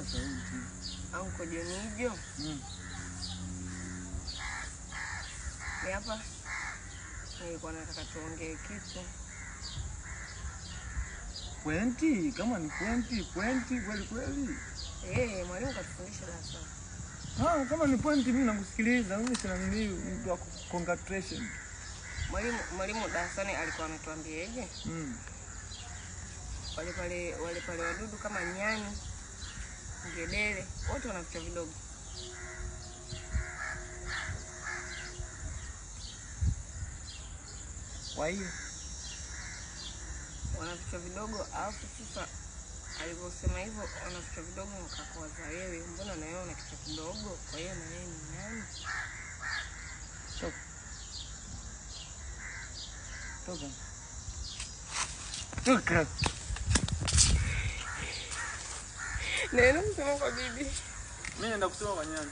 Toa sauti. Anko Jonijo. Ni hapa nilikuwa nataka tuongee kitu. Pointi, kama ni pointi, pointi kweli kweli. Mwalimu katufundisha darasani. Ah, kama ni pointi mimi nakusikiliza. Mimi sina nini mtu wa congratulation. Mwalimu darasani alikuwa anatuambiaje? Wale pale wadudu kama nyani, ngedere, wote wana vichwa vidogo. Kwa hiyo wana vichwa vidogo, alafu sasa alivyosema hivyo wana vichwa vidogo nikakuwaza wewe, mbona na wewe una kichwa kidogo? Kwa hiyo na wewe ni nyani. Toka. Toka. Toka. Naenda kusema kwa bibi. Mimi naenda kusema kwa nyani.